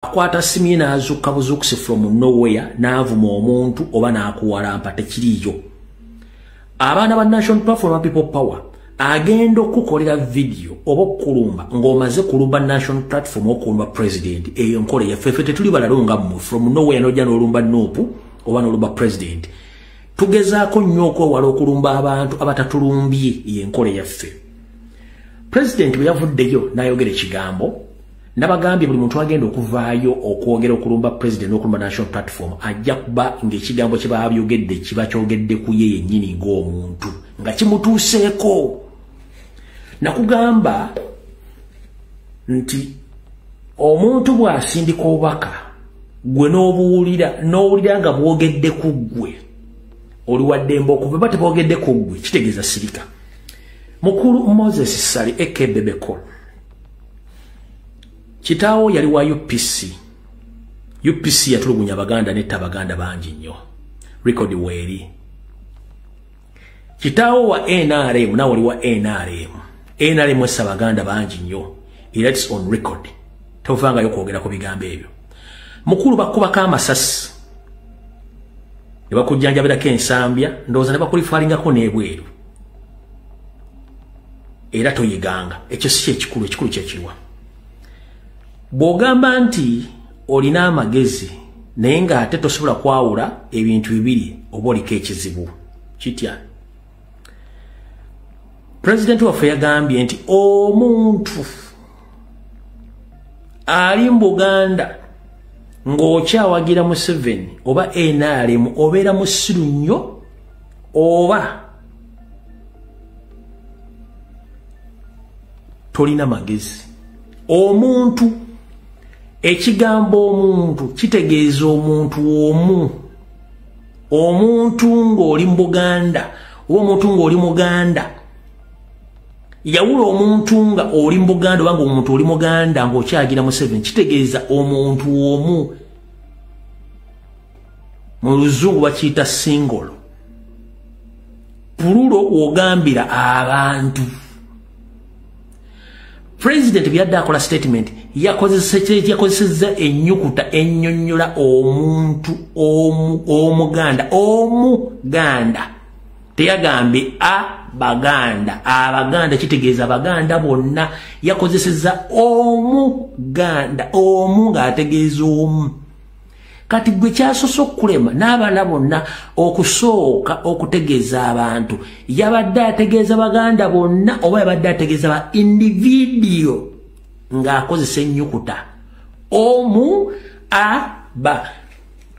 Akwata simu ye n'azuuka buzuukusi from nowhere n'avuma omuntu oba n'akuwalampa, tekiriiyo. Abaana ba National Platform People Power agenda okukolera video oba okukulumba ng'omaze kulumba National Platform okulumba president. Eyo nkola yaffe, ffe tetuli balalu nga mmwe, from nowhere n'ojja n'olumba NUP oba n'olumba president. Tugezaako nnyo okwewala okulumba abantu abatatulumbye, yenkola yaffe. President bwe yavuddeyo n'ayogera ekigambo, nabagambye buli muntu agenda okuvaayo okwogera okulumba president n'okulumba National Platform ajja kuba ng'ekigambo kye babyogedde kiba kyogedde ku ye yennyini ng'omuntu nga kimutuuseeko. Nakugamba nti omuntu bw'asindika obubaka gwe n'obuwulira n'owulira nga bwogedde ku ggwe, oli waddembe okuva ba tebwogedde ku ggwe, kitegeeza sirika. Mukulu Moses Ssali aka Bebe Cool, kitaawo yali wa UPC. UPC yatulugunya Abaganda netta Abaganda bangi nnyo, record weeri. Kitaawo wa NRM, nawe oli wa NRM. NRM essa Abaganda bangi nnyo, era it's on record, tovangayo kwogera ku bigambo ebyo. Mukulu, bakubako amasasi ne bakujjanjabirako ensambya, ndowooza ne bakulifaalingako n'ebweru, era toyiganga. Ekyo si kyekikulu, ekikulu kyekiriwa? Bw'ogamba nti olina amagezi naye ng'ate tosobola kwawula ebintu bibiri, oba oliko ekizibu. Kitya? Pulezidenti waffe yagambye nti omuntu ali mu Buganda ng'okyawagira Museveni oba NRM obeera musiru nnyo oba tolina magezi. Omuntu, ekigambo omuntu kitegeeza omuntu omu. Omuntu ng'oli mu Buganda oba omuntu ng'oli Muganda, yawula omuntu nga oli mu Buganda oba ng'omuntu oli Muganda ng'okyagira Museveni, kitegeeza omuntu omu. Mu Luzungu bakiyita single, plural wogambira abantu. President byadde akola statement yakozesezza ennyukuta ennyonnyola omuntu omu, Omuganda. Omuganda, teyagambye a Baganda. Abaganda kitegeeza Abaganda bonna. Yakozesezza Omuganda, omu ng'ategeeza omu. Kati gwe kyasose okukulema n'abaana bonna okusooka okutegeeza abantu, yabadde ategeeza Baganda bonna oba yabadde ategeeza ba individual ng'akozesa ennyukuta omu a ba?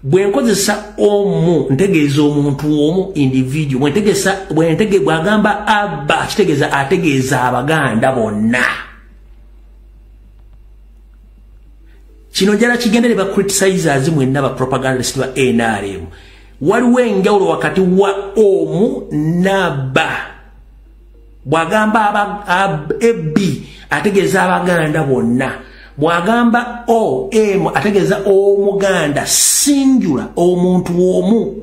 Bwe nkozesa omu ntegeeza omuntu omu, individual. Bwentegesa bwentege bwagamba aba, kitegeeza ategeeza Abaganda bonna. Kino njala kigendere ba criticizers mwenna, ba propagandist ba NRM. Waliwo enjawulo wakati wa omu naba. Bwagamba aba, ategeeza Abaganda bonna. Bwagamba o m ategeeza Omuganda singular, omuntu omu.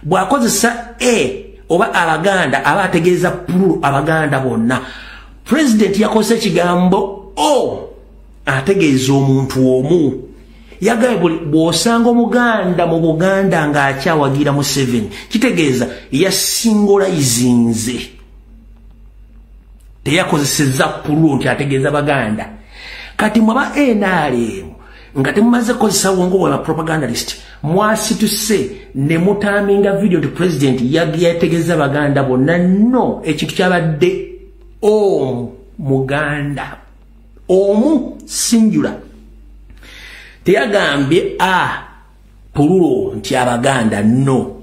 Bwakozesa a oba Abaganda aba ategeeza plural, Abaganda bonna. President yakozesa ekigambo o ategeeza omuntu omu. Yagambye bw'osanga Omuganda mu Buganda ng'akyawagira Museveni, kitegeeza yasingulayizinze, teyakozesezza plural nti ategeeza Baganda. Kati mwaba NRM nga temumaze kukozesa bwongo bwa propagandist, mwasituse ne mutaminga video nti president yategeeza Baganda bonna. No, ekintu kyabadde Omuganda omu, singular, teyagambye a plural nti Abaganda. No,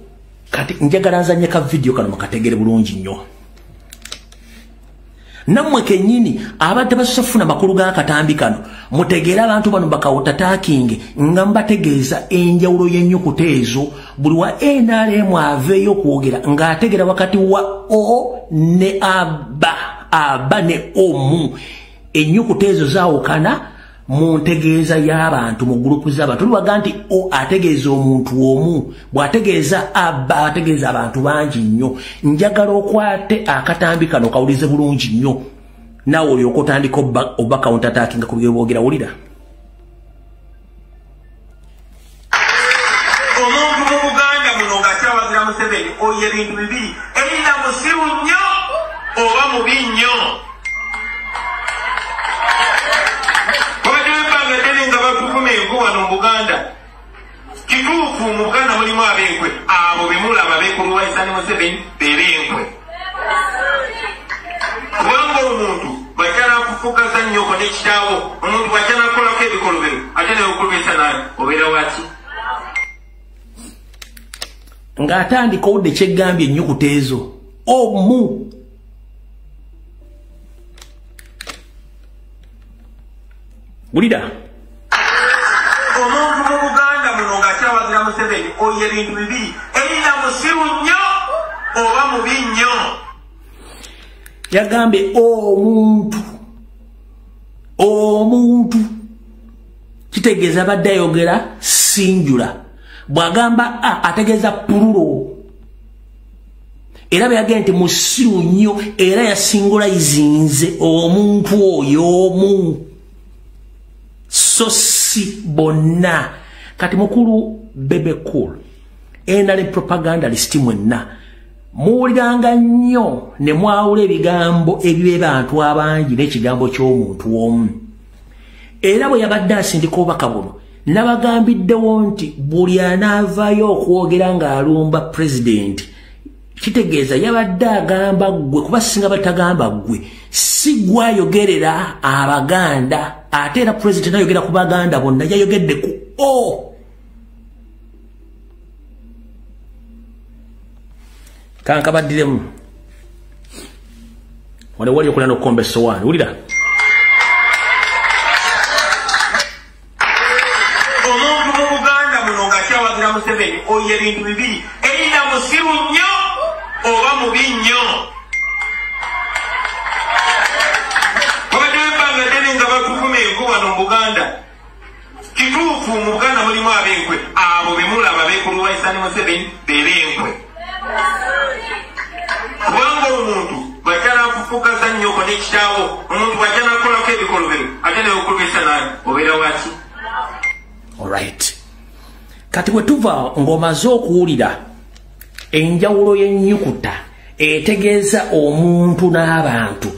kati njagala nzanye ka video kano mukategere bulungi nnyo nammwe kennyini abadde basofuna makulu g'akatambi kano. Mutegeere abantu bano bakawutatakinge nga mbategeeza enjawulo y'ennyukuta ezo. Buli wa NRM aveeyo okwogera ng'ategeera wakati wa o ne aba, aba ne omu. Ennyukuta ezo zaawukana mu ntegeeza y'abantu, mu gurupu z'abantu. Tuliwaga nti o ategeeza omuntu omu, bw'ategeeza aba ategeeza abantu bangi nnyo. Njagala okwate akatambi kano kawulize bulungi nnyo, naawe olyoka otandika oba counter attacking ku byeboogera. Wulira. Museveni oyo ebintu bibiri, erina musiru nnyo oba mubi nnyo. Babaddewo ebbanga ddene nga batuvuma enku wano mu Buganda. Kituufu mu Buganda mulimu ab'enkwe, abo be mulaba beekulwanyisa ne Museveni be b'enkwe. Kubanga omuntu bw'ajja n'akufugaza nnyoko ne kitaawo, omuntu bw'ajja n'akukolako ebikolobero ate n'okulwisa naye obeera waki? Ng'atandika owudde kyeggambye ennyukuta ezo omu wulira. Omuntu mu Buganda muno ng'akyawagira Museveni oyo ebintu bibiri, erina musiru nnyo oba mubi nnyo. Yagambye omuntu, omuntu kitegeeza badde ayogera sinjula, bw'agamba a ategeeza pululo. Era bwe yagambye nti musiru nnyo, era yasingulayizinze omuntu oyo omu, so si bonna. Kati mukulu Bebe Cool, NRM propagandalist mwenna muwuliranga nnyo ne mwawula ebigambo eby'abantu abangi n'ekigambo ky'omuntu omu. Era bwe yabadde asindika obubaka buno, nabagambiddewo nti buli anaavaayo okwogera ng'alumba pulezidenti kitegeeza yabadde agamba ggwe, kuba singa batagamba ggwe si gwayogerera Abaganda. Ate era pulezidenti ayogera ku Baganda bonna, yayogedde ku o. Kankabaddiremu wano wali okulana okukomba essowaani. Wulira. Omuntu mu Buganda muno ng'akyawagira Museveni oyo ebintu bibiri, erina musiru nnyo oba mubi nnyo. Babaddewo ebbanga ddene nga batuvuma enku wano mu Buganda. Kituufu mu Buganda mulimu ab'enkwe, abo be mulaba beekulwanyisa ne Museveni be b'enkwe. Kubanga omuntu bw'ajja n'akufugaza nnyoko ne kitaawo, omuntu bw'ajja n'akukolako ebikolobero ate n'okulwisa naye obeera waki? Alright. Kati bwe tuva ng'omaze okuwulira enjawulo y'ennyukuta etegeeza omuntu n'abantu,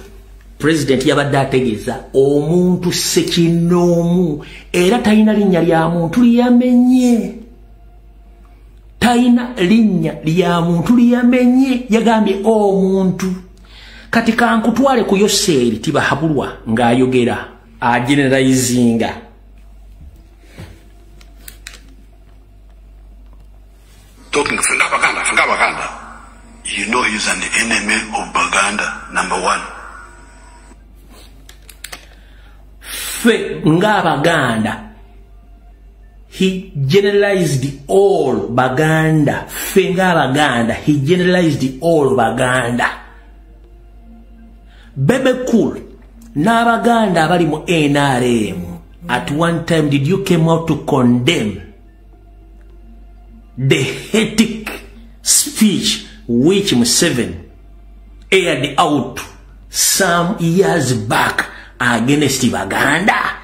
pulezidenti yabadde ategeeza omuntu ssekinnoomu, era talina linnya lya muntu lyamenye, talina linnya lya muntu lyamenye, yagambye omuntu. Kati kankutwale ku Yoseeri Tibahabulwa ng'ayogera ageneralizinga. Talking Baganda, Baganda. You know he's an enemy of Baganda, number one. Ffe ng'Abaganda, he generalized all Baganda. Ffe ng'Abaganda, he generalized all Baganda. Bebe Cool n'Abaganda abali mu NRM, at one time did you came out to condemn the heretic speech which Museveni aired out some years back against Baganda?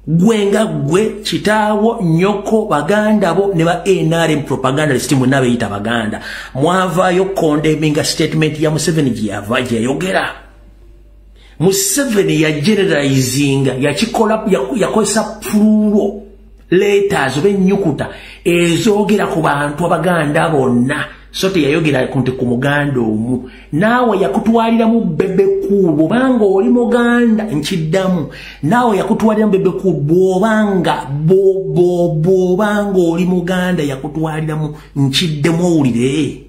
Gwe nga gwe kitaawo nnyoko Baganda bo ne ba NRM propagandalist mwenna beeyita Baganda, mwavaayo condemninga statement ya Museveni gye yava gye yayogera. Museveni yageneralizinga, yakikola, yakozesa plural letters oba ennyukuta ezoogera ku bantu Abaganda bonna, so teyayogera nti ku Muganda omu. Naawe yakutwaliramu Bebe Cool bw'obanga oli Muganda, nkiddamu, naawe yakutwaliramu Bebe Cool bw'obanga bw'obanga oli Muganda, yakutwaliramu, nkiddemu owulire.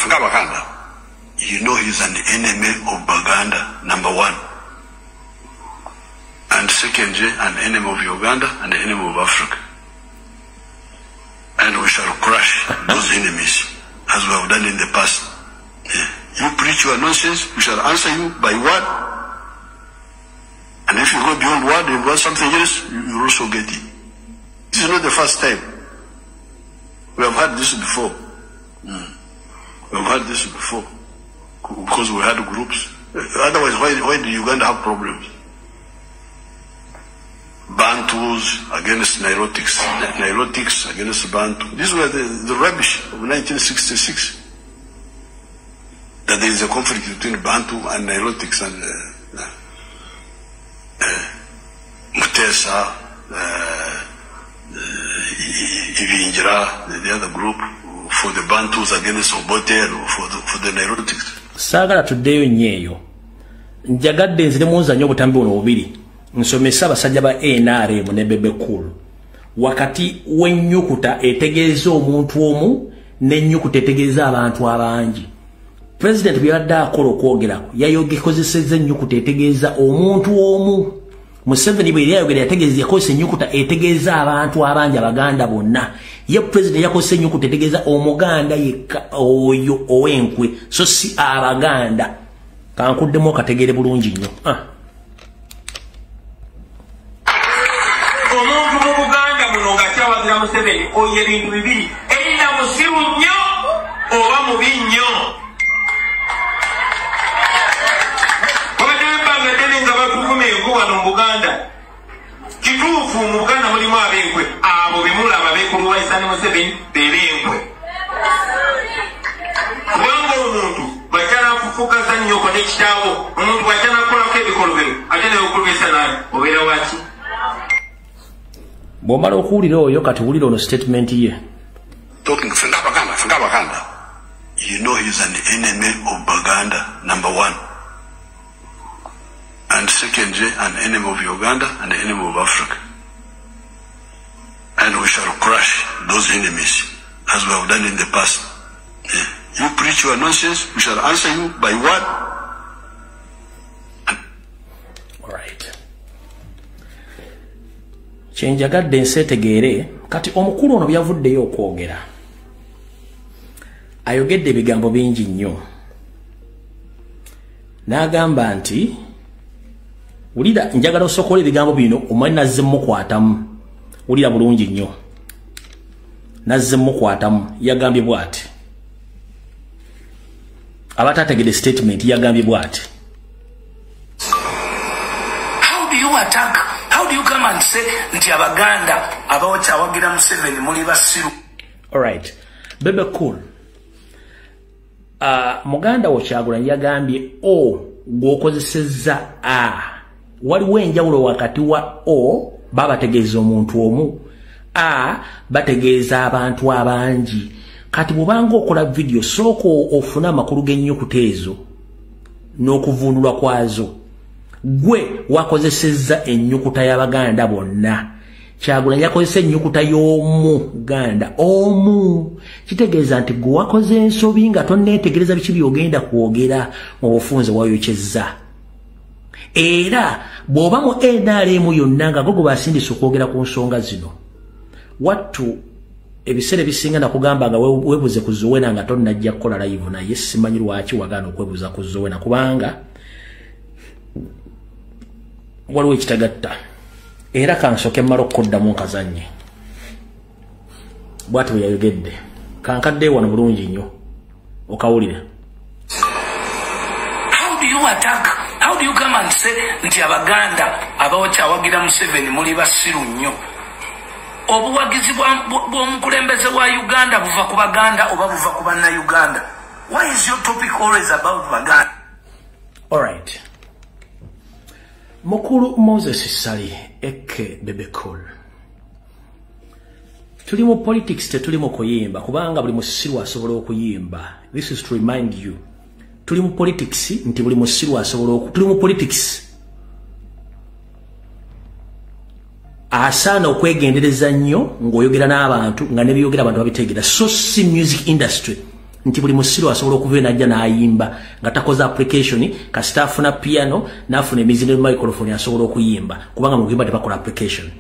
Baganda. You know he's an enemy of Baganda, number one. And secondly, an enemy of Uganda and an enemy of Africa. And we shall crush those enemies, as we have done in the past. Yeah. You preach your nonsense, we shall answer you by word. And if you go beyond word and want something else, you will also get it. This is not the first time. We have had this before. We have had this before. Because we had groups. Otherwise, why do Uganda have problems? Bantus against Nilotics, Nilotics against Bantu. These were the rubbish of 1966. That there is a conflict between Bantu and Nilotics and Mutesa, Ibingira, the other group, for the Bantus against Obote, or for the Nilotics. Saagala tuddeyo nnyo eyo. Njagadde nziremu nzannye obutambi buno bubiri. Nsomesa abasajja ba NRM ne Bebe Cool. Wakati w'ennyukuta etegeeza omuntu omu n'ennyukuta etegeeza abantu abangi. President byabadde akola okwogerako yayogekozesezza ennyukuta etegeeza omuntu omu. Museveni bwe yali ayogera yategeeza yakozesa ennyukuta etegeeza abantu abangi Abaganda bonna. Ye president yakozesa ennyukuta etegeeza Omuganda yekka oyo ow'enkwe, so si Abaganda. Kankuddemu okategeere bulungi nnyo. Omuntu mu Buganda muno ng'akyawagira Museveni oyo ebintu bibiri, erina musiru nnyo oba mubi nnyo. Babaddewo ebbanga ddene nga batuvuma enku wano mu Buganda. Kituufu mu Buganda mulimu ab'enkwe, abo be mulaba beekulwanyisa ne Museveni be b'enkwe. Kubanga omuntu bw'akyanafufugaza nnyoko ne kitaawo, omuntu bw'akyanakolako ebikolobero ate newekulwisa naye obeera waki? Bw'omala okuwulira oyo kati wulira ono statement ye. Talking fenga Baganda. You know he's an enemy of Baganda, number one. And secondly, an enemy of Uganda and an enemy of Africa. And we shall crush those enemies as we have done in the past. Yeah. You preach your nonsense, we shall answer you by what? All right. Kyenjagadde ensi etegeere kati omukulu ono byavuddeyo okwogera ayogedde ebigambo bingi nnyo n'agamba nti wulira njagala osooka ebigambo bino omanyi nazze mukwatamu wulira bulungi nnyo nazze mukwatamu yagambye bw'ati abatategedde statement yagambye bw'ati. How do you attack? How do you come and say nti Abaganda abawakyawagira Museveni muli basiru? All right. Bebe Cool. Muganda wo Kyagulanyi yagambye o gw'okozesezza a. Waliwo enjawulo wakati wa o babategeeza omuntu omu, a bategeeza abantu abangi. Kati bw'obanga okola video sooka ofune amakulu g'ennyukuta ezo n'okuvvuunulwa kwazo. Gwe wakozesezza ennyukuta y'Abaganda bonna. Kyagulanyi yakozesa ennyukuta y'Omuganda omu. Kitegeeza nti gwe wakoze ensobi nga tonneetegereza biki by'ogenda kwogera mu bufunze wayokyezza. Era bw'oba mu NRM yonna nga go basindise okwogera ku nsonga zino, wattu ebiseera ebisinga nakugamba nga weebuze ku Zuwena nga tonnajja kukola live, naye simanyi lwaki wagaana okwebuuza ku Zuwena kubanga waliwo ekitagatta. Era kansooke mmala okukuddamu nkazannye. Bw'ati bwe yayogedde. Kankadde wano bulungi nnyo okawulire. How do you attack? How do you come and say nti Abaganda abawakyawagira Museveni muli basiru nnyo? Obuwagizi bw'omukulembeze wa Uganda buva ku Baganda oba buva ku Bannayuganda? Why is your topic always about Baganda? All right. Mukulu Moses Ssali aka Bebe Cool. Tuli mu politics tetuli mu kuyimba kubanga buli musiru asobola okuyimba. This is to remind you. Tuli mu politics nti buli musiru asobola tuli mu politics. Asaana okwegendereza nnyo ng'oyogera n'abantu nga n'ebyogera abantu babitegeera. So si music industry nti buli musiru asobola okuva n'ajja n'ayimba nga takoze application, kasita afuna piano n'afuna emizino microphone asobola okuyimba kubanga mu kuyimba tebakola application.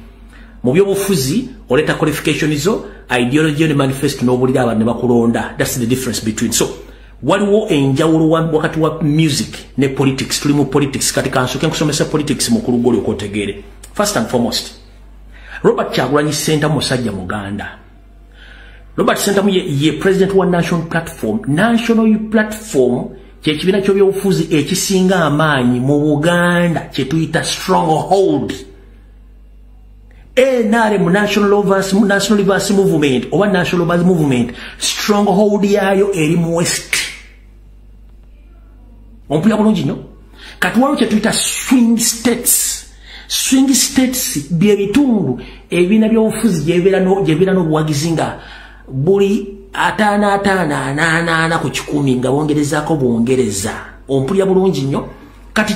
Mu byobufuzi oleeta qualification zo, ideology ne manifesto n'obulira abantu ne bakulonda. That's the difference between. So waliwo enjawulo wakati wa music ne politics. Tuli mu politics kati kansooke nkusomesa politics mukulu gw'oli okotegeere. First and foremost, Robert Kyagulanyi Ssentamu musajja Muganda. Robert Ssentamu ye president wa National Platform. National Platform Kyekibiina ky'ebyobufuzi ekisinga amaanyi mu Buganda, kyetuyita stronghold. NRM, National Lovers Movement oba National Lovers Movement, stronghold yaayo eri mu West. Ompulira bulungi nnyo? Kati waliwo kyetuyita swing states. Swing states bye bitundu ebibiina by'obufuzi gyebibeera n'obuwagizi nga buli 50 50 40 40 ku 100, nga bongerezaako bwongereza. Ompulira bulungi nnyo? Kati